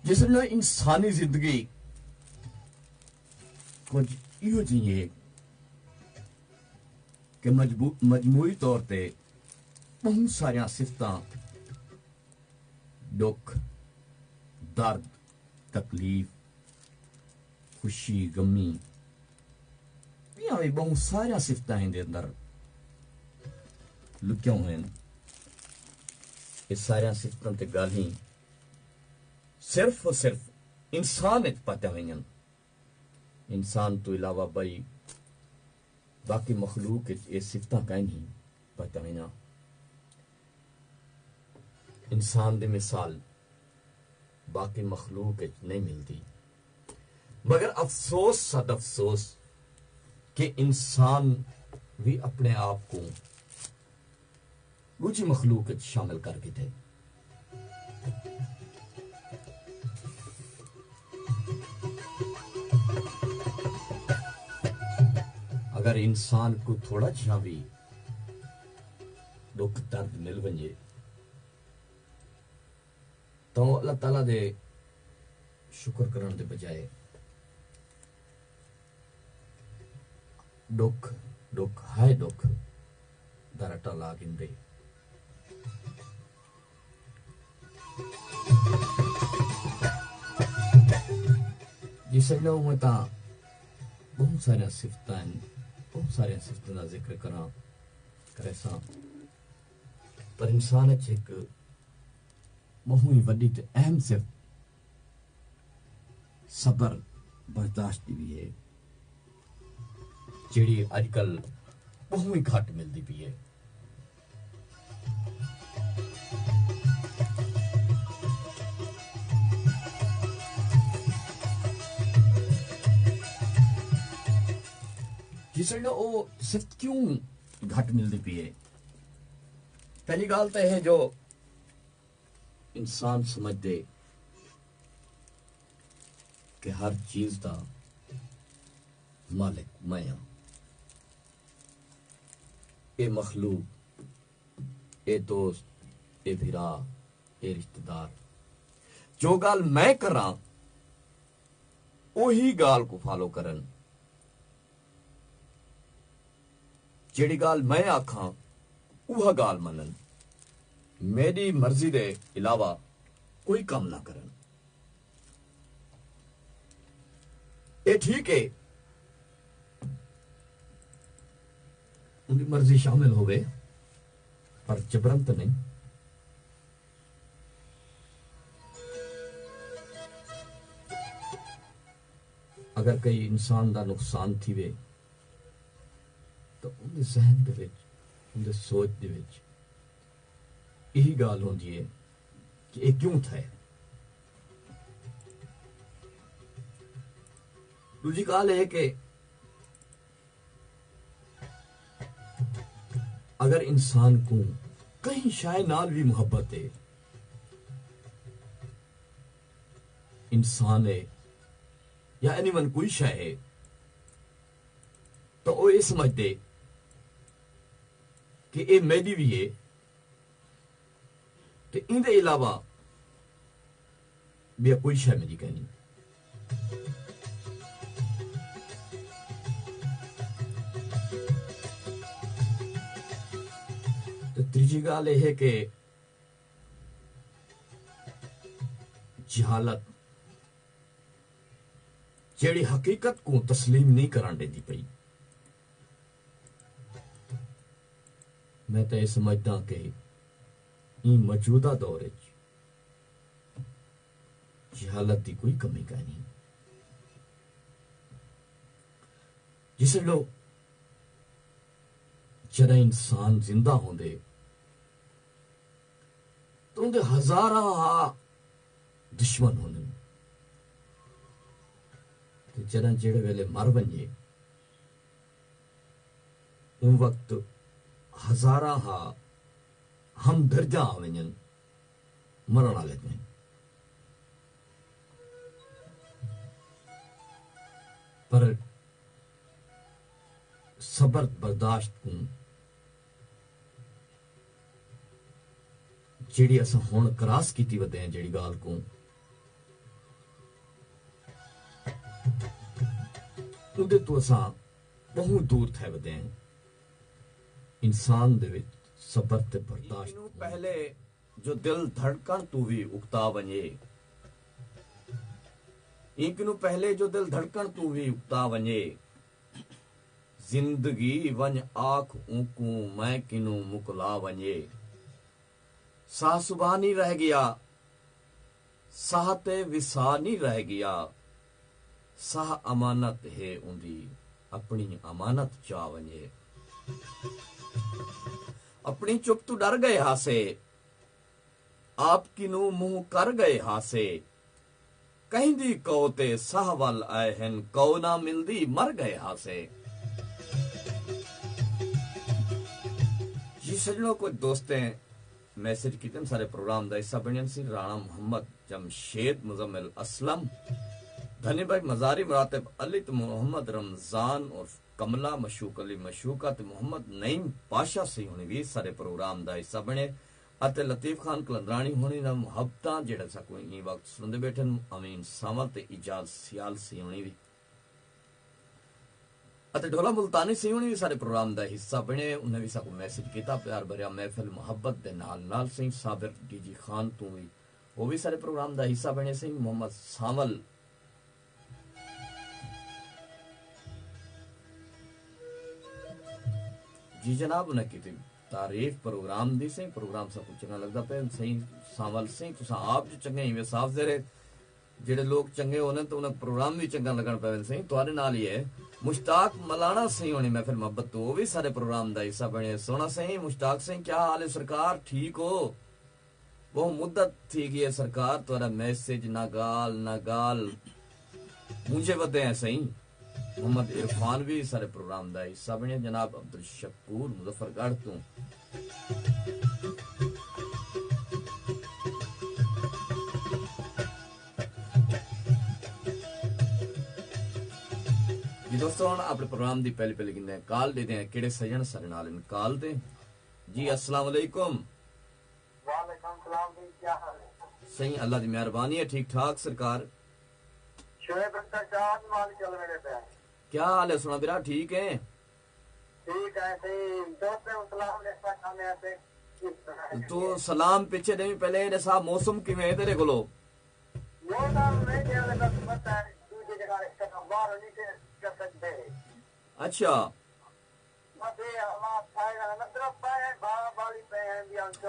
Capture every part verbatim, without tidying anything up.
جس نال انسانی زندگی کجھ ایہو جئی ہے کہ مجبو- مجموعی طور تے بہت ساریاں صفتاں، ڈکھ، درد، تکلیف، خوشی، غمی، ٻیاں وی بہت ساریاں صفتاں ایندے اندر لکیاں ہوئن۔ اے ساریاں صفتاں تے ڳالھیں صرف و صرف انسان اچ پاتیاں ویندین۔ انسان توں علاوہ بئی باقی مخلوق اچ اے صفتاں کائنی پاتیاں ویندیاں۔ انسان دی مثال باقی مخلوق اچ نہیں ملدی۔ مگر افسوس، صد افسوس کہ انسان وی اپنے آپ کوں ݙوجھی مخلوق اچ شامل کر گھدے۔ اگر انسان کوں تھوڑا جھا وی ݙکھ درد مل ونڄے تاں او اللہ تعالیٰ دے شکر کرݨ دے بجائے ݙکھ، ݙکھ، ہائے ݙکھ دا رٹا لا گھندے۔ جی سڄݨو، اونویں تاں ٻہوں ساریاں صفتاں ہن، ٻہوں ساریاں صفتاں دا ذکر کراں، کریساں، پر انسان اچ ہک ٻہوں ہی وݙی تے اہم صفت صبر برداشت دی وی ہے، جیڑھی اڄ کل ٻہوں ہی گھٹ ملدی پئی ہے۔ جی سڄݨو، او صفت کیوں گھٹ ملدی پئی ہے؟ پہلی ڳالھ تاں اے ہے جو انسان سمجھدے کہ ہر چیز دا مالک میں ہاں۔ اے مخلوق، اے دوست، اے بھرا، اے رشتہ دار، جو ڳالھ میں کراں، اوہی ڳالھ کوں فالو کرن۔ جیڑھی ڳالھ میں آکھاں، اوہا ڳالھ منن۔ میݙی مرضی دے علاوہ کوئی کم نہ کرن۔ اے ٹھیک ہے، اوندی مرضی شامل ہووے، پر جبرن تے نہیں۔ اگر کئی انسان دا نقصان تھیوے، تاں اوندے ذہن دے وچ، اوندے سوچ دے وچ ایہی ڳالھ ہوندی ہے کہ اے کیوں تھئے۔ ݙوجھی ڳالھ اے ہے کہ اگر انسان کوں کہیں شئے نال وی محبت ہے، انسان ہے یا اینی ون کوئی شئے ہے، تاں او اے سمجھدے کہ اے میݙی وی ہے تے ایندے علاوہ ٻیا کوئی شئے میݙی کائنی۔ تے تریجھی ڳالھ اے ہے کہ جہالت جیڑھی حقیقت کوں تسلیم نہیں کرݨ ݙیندی پئی۔ میں تاں اے سمجھداں کہ ایں موجودہ دور اچ جہالت دی کوئی کمی کائنی۔ جس ویلے جݙاں انسان زندہ ہوندے تاں اوندے ہزاراں ہا دشمن ہوندن، تے جݙاں جیڑھے ویلے مر ونڄے، اوں وقت ہزاراں ہا ہمدردیاں آ ونڄن، مرݨ آلے تئیں۔ پر صبر برداشت کوں جیڑھی اساں ہݨ کراس کیتی ودے ہیں، جیڑھی ڳالھ کوں، اوندے توں اساں ٻہوں دور تھئے ودے ہیں۔ انسان دے وچ صبر تے برداشت اینکنوں پہلے جو دل دھڑکݨ توں وی اکتا ونڄے، اینکنوں پہلے جو دل دھڑکݨ توں وی اکتا ونڄے، زندگی ونڄ آکھ اونکوں میں کنوں مکلا ونڄے۔ ساہ سبھا نی رہ ڳیا، ساہ تے وساہ نی رہ ڳیا، ساہ امانت ہے اوندی، اپݨی امانت چا ونڄے۔ اپݨی چپ توں ݙر ڳئے ہاسے، آپ کنوں منہ کر ڳئے ہاسے، کہیں دی کئو تے ساہ ول آئے ہن، کئو نہ ملدی مر ڳئے ہاسے۔ جی سڄݨو، کجھ دوستیں میسج کیتے سارے پروگرام دا حصہ بݨین سی، رانا محمد، جمشید، مزمل اسلم، دھنی بھائی مزاری، مراتب علی تے محمد رمضان عرف کملا، مشوق علی مشوقہ تے محمد نعیم پاشا سئیں ہوݨی وی سارے پروگرام دا حصہ بݨے، اتے لطیف خان قلندراݨی ہوݨی نال محبتاں، جیڑھے ساکوں ایں وقت سݨدے ٻیٹھن، امین سانول تے اعجاز سیال سئیں ہوݨی وی۔ اتے ڈھولا ملتانی سئیں ہوݨی وی سارے پروگرام دا حصہ بݨے، انہیں وی ساکوں میسج کیتا، پیار بھریا محفل محبت دے نال نال سئیں صابر ڈی جی خان توں وی، او وی سارے پروگرام دا حصہ بݨے سئیں۔ محمد سانول جی جناب، انہیں کیتی تعریف پروگرام دی سئیں، پروگرام ساکوں چنڳا لڳدا پئے سئیں۔ سانول سئیں، تساں آپ جو چنڳے ہیوے صاف ظاہر ہے، جیڑھے لوک چنڳے ہوندن تاں انہیں پروگرام وی چنڳا لڳݨ پئے سئیں۔ تہاݙے نال ہی ہے مشتاق ملانا سئیں ہوݨی محفل محبت توں، او وی سارے پروگرام دا حصہ بݨے۔ سوہݨا سئیں، مشتاق سئیں، کیا حال ہے سرکار؟ ٹھیک ہو؟ ٻہوں مدت تھی ڳئی ہے سرکار، تہاݙا میسج نہ ڳالھ نہ ڳالھ مونجھے ودے ہیں سئیں۔ محمد عرفان وی سارے پروگرام دا حصہ بݨیا، جناب عبدالشکور مظفر گڑھ توں۔ جی دوستو، ہݨ اپݨے پروگرام دی پہلی پہلی گھندے ہیں کال، ݙیہدے ہیں کیڑھے سڄݨ ساݙے نال ہن کال تے۔ جی السلام علیکم۔ وعلیکم السلام جی، کیا حال ہے؟ سئیں، اللہ دی مہربانی ہے، ٹھیک ٹھاک سرکار۔ شعیب اختر شاہ نال چل رہے پہ۔ کیا حال ہے سوہݨا بھرا، ٹھیک ہے؟ ٹھیک ہے سئیں، دوستیں سلام ݙیسا چاہندے ہیں تے۔ تو سلام پچھے ݙیویں، پہلے اے ݙسا موسم کیویں ہے تیرے کولو؟ موسم میں کیا لگا تو پتہ ہے، دوجے جگہ اس طرح باہر نہیں کر سکتے۔ اچھا۔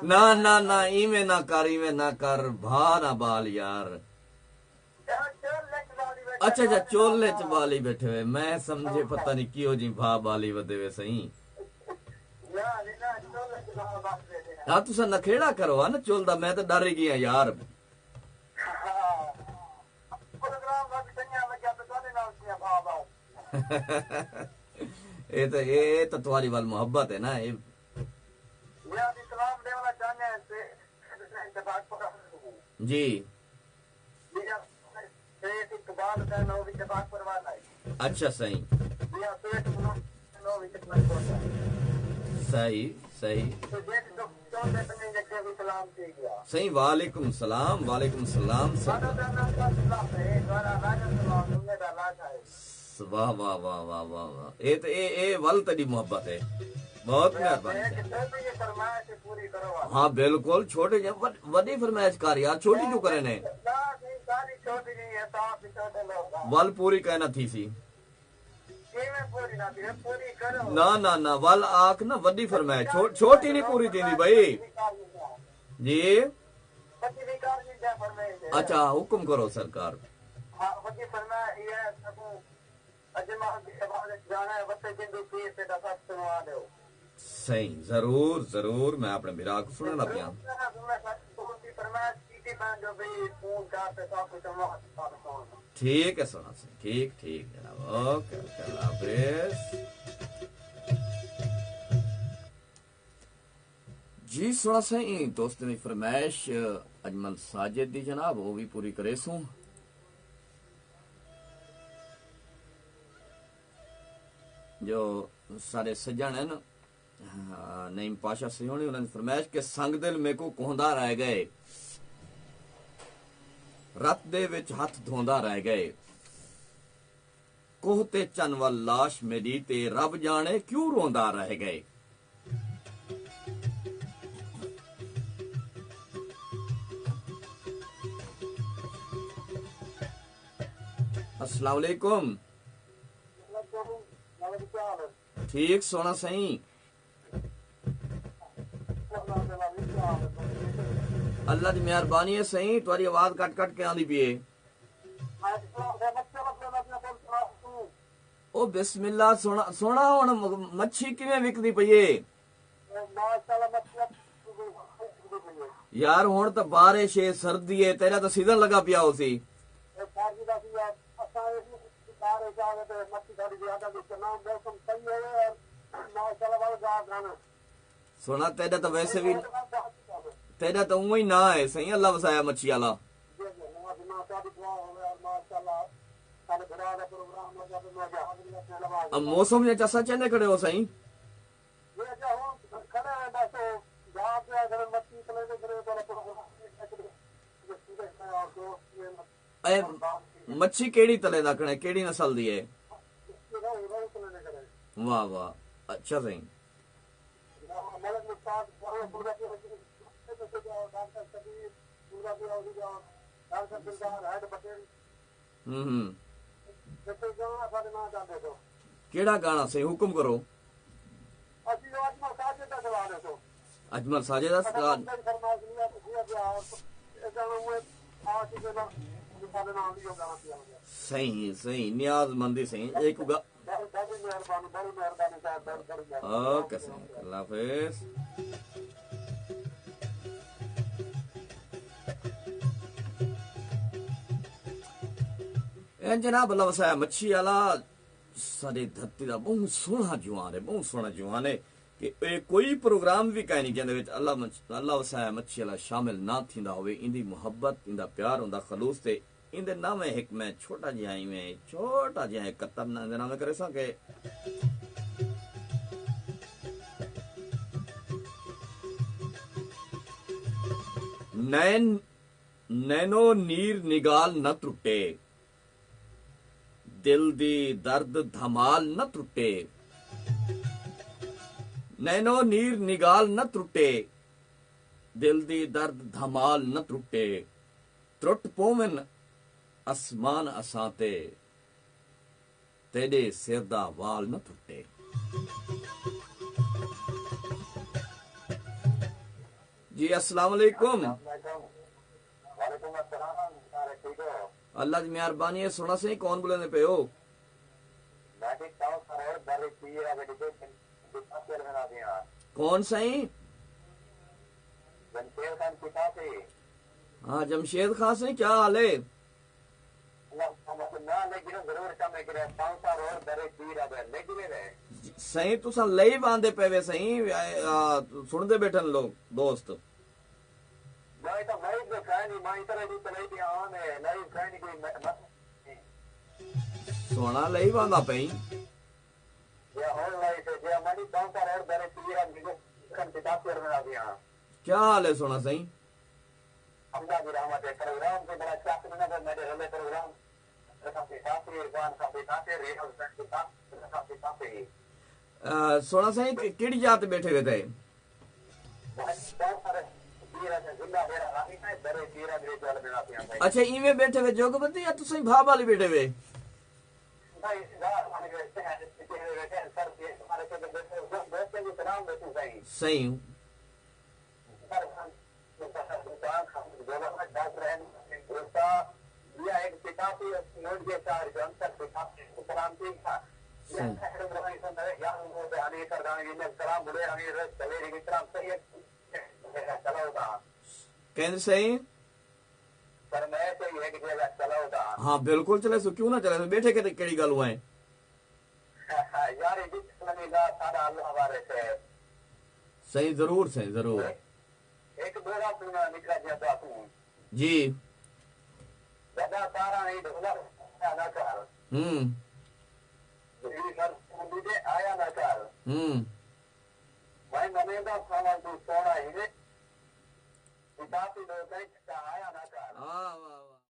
نہ نہ نہ، ایویں نہ کر، ایویں نہ کر، بھا نہ بال یار۔ اچھا اچھا، چول اچ بالی بیٹھے ہوئے، میں سمجھے پتہ نہیں کیو جی بھا بالی ودے وے سئیں۔ ہاں، تساں نکھیڑا کرو ہا نا چول دا، میں تے ڈر ہی گیا یار۔ اے تے، اے تے تہاݙی ول محبت ہے نا، اے۔ جی۔ اچھا سئیں۔ صحیح، صحیح۔ سئیں، وعلیکم السلام، وعلیکم السلام سئیں۔ واہ، واہ، واہ، واہ، واہ، واہ۔ اے تے، اے، اے ول تیݙی محبت ہے۔ بہت مہربانی سئیں۔ ہاں، بالکل، چھوٹے جے، وڈ-، وڈی فرمائش کر یار، چھوٹی کیوں کرے نے؟ ول پوری کائنا تھی سی۔ نہ، نہ، نہ، ول آکھ نہ، وڈی فرمائش، چھو-، چھوٹی نہیں پوری تھیندی بھائی۔ جی۔ اچھا، حکم کرو سرکار۔ سئیں، ضرور، ضرور، میں اپݨے بھرا کوں سݨݨا پیاں۔ ٹھیک ہے سوہݨا سئیں، ٹھیک، ٹھیک جناب، اوکے، اوکے، اللہ حافظ۔ جی سوہݨا سئیں، دوستیں دی فرمائش، اجمل ساجد دی جناب، او وی پوری کریسوں۔ جو سارے سڄݨ ہن، ہاں، نعیم پاشا سیوݨی، انہاں دی فرمائش کہ سنگ دل میکوں کوہندا رہ ڳئے، رت دے وچ ہتھ دھوندا رہ ڳئے۔ کوہ تے چن ول لاش میݙی تے رب ڄاݨے کیوں روندا رہ ڳئے۔ السلام علیکم۔ ٹھیک سوہݨا سئیں۔ اللہ دی مہربانی ہے سئیں، تہاݙی آواز کٹ کٹ کے آندی پئی ہے۔ او بسم اللہ، سوہݨا، سوہݨا ہݨ م-، مچھی کیویں وکدی پئی ہے؟ یار ہݨ تاں بارش ہے، سردی ہے، تیݙا تاں سیزن لڳا پیا ہوسی۔ سوہݨا، تیݙا تاں ویسے وی، تیݙا تاں اونویں ہی ناں ہے سئیں، اللہ وسایا مچھی آلا۔ اب موسم جا چسا چیندے کھڑے ہو سئیں؟ اے مچھی کیڑھی تلے دا کھڑے، کیڑھی نسل دی ہے؟ واہ واہ، اچھا سئیں۔ ہوں ہوں۔ کیڑھا گانا سئیں، حکم کرو۔ اجمل ساجد دا سوال۔ سئیں، سئیں، نیاز مندی سئیں، ایک گا-، اوکے سئیں، اللہ حافظ۔ اے جناب، اللہ وسایا مچھی آلا ساݙی دھرتی دا ٻہوں سوہݨا جوان ہے، ٻہوں سوہݨا جوان ہے کہ اے کوئی پروگرام وی کائنی جیندے وچ اللہ مچ-، اللہ وسایا مچھی آلا شامل نہ تھیندا ہووے۔ ایندی محبت، ایندا پیار، اوندا خلوص تے ایندے ناویں ہک میں چھوٹا جیہا ایویں، چھوٹا جیہا ہک قطر نہ ایندے ناویں کریساں کہ نین، نینو نیر نگال نہ ترٹے، دل دی درد دھمال نہ ترٹے۔ نینو نیر نگال نہ ترٹے، دل دی درد دھمال نہ ترٹے۔ ترٹ پوون اسمان اساں تے، تیݙے سر دا وال نہ ترٹے۔ جی، السلام علیکم۔ وعلیکم السلام، سارے ٹھیک ہو؟ اللہ دی مہربانی ہے، سوہݨا سئیں، کون ٻولیندے پئے ہو؟ میں ٹھیک ہوں، سر، اور بر کی ہے، اگر ڈبے دن دکھا کے لگا دیا۔ کون سئیں؟ جمشید خان کتاب سے۔ ہاں، جمشید خان سئیں، کیا حال ہے؟ اللہ سلامت، نہ لگی نا، ضرور کم ہے کہ رہے، پانچ سال اور بڑے پیر آ گئے، لگی نہیں رہے۔ سئیں، تساں لائیو آندے پئے وے سئیں، آ، آ، سݨدے ٻیٹھن لوگ، دوست۔ میں تو لائیو تو کہیں نہیں، میں اتنا بھی چلائی دیا ہوں، میں لائیو کہیں نہیں، کوئی م-، مت نہیں۔ سوہݨا لائیو آندا پئیں۔ یا ہن لائیو تے، جے ہماری پانچ سال اور بڑے پیر آ گئے، کم کتاب سے میں آ گیا ہاں۔ کیا حال ہے سوہݨا سئیں؟ اللہ دی رحمت ہے، پروگرام تے بڑا چک بنا، پر میرے رلے پروگرام، رکھا پہ کافی، عرفان کافی کافی، ریاض کافی کافی، رکھا پہ کافی۔ آ، سوہݨا سئیں، کہ-، کیڑھی جاہ تے ٻیٹھے وے تئیں؟ بھائی، بہت سارے پیر ہیں، زندہ میرا راہی ہے، بڑے پیر ہیں، میرے جوڑ میں آتے ہیں بھائی۔ اچھا، ایویں ٻیٹھے وے جوگ بندی یا تسیں بھا والی ٻیٹھے وے؟ بھائی، رات ہمارے بیٹھے ہیں، بیٹھے ہیں، سر پہ ہمارے کے بیٹھے ہیں، دوستوں کو سلام دیتے ہیں بھائی۔ سئیں۔ کہندے سئیں؟ ہاں، بالکل چلیسوں، کیوں نہ چلیسوں؟ ٻیٹھے کیتے کیڑھی ڳالھ ہوئیں؟ یار، جس زمین دا ساݙا اللہ وارث ہے۔ سئیں، ضرور سئیں، ضرور۔ ہک ݙوہڑا سݨاں نکا جیہاں تہاکوں۔ جی۔ وݙا سارا ایں ڈھولا آیا نہ کر۔ ہوں۔ میری مرضی دے آیا نہ کر۔ ہوں۔ میں منیندا ساواں توں سوہݨا ہیویں، کتابی لوکیں چا آیا نہ کر۔ ہاں۔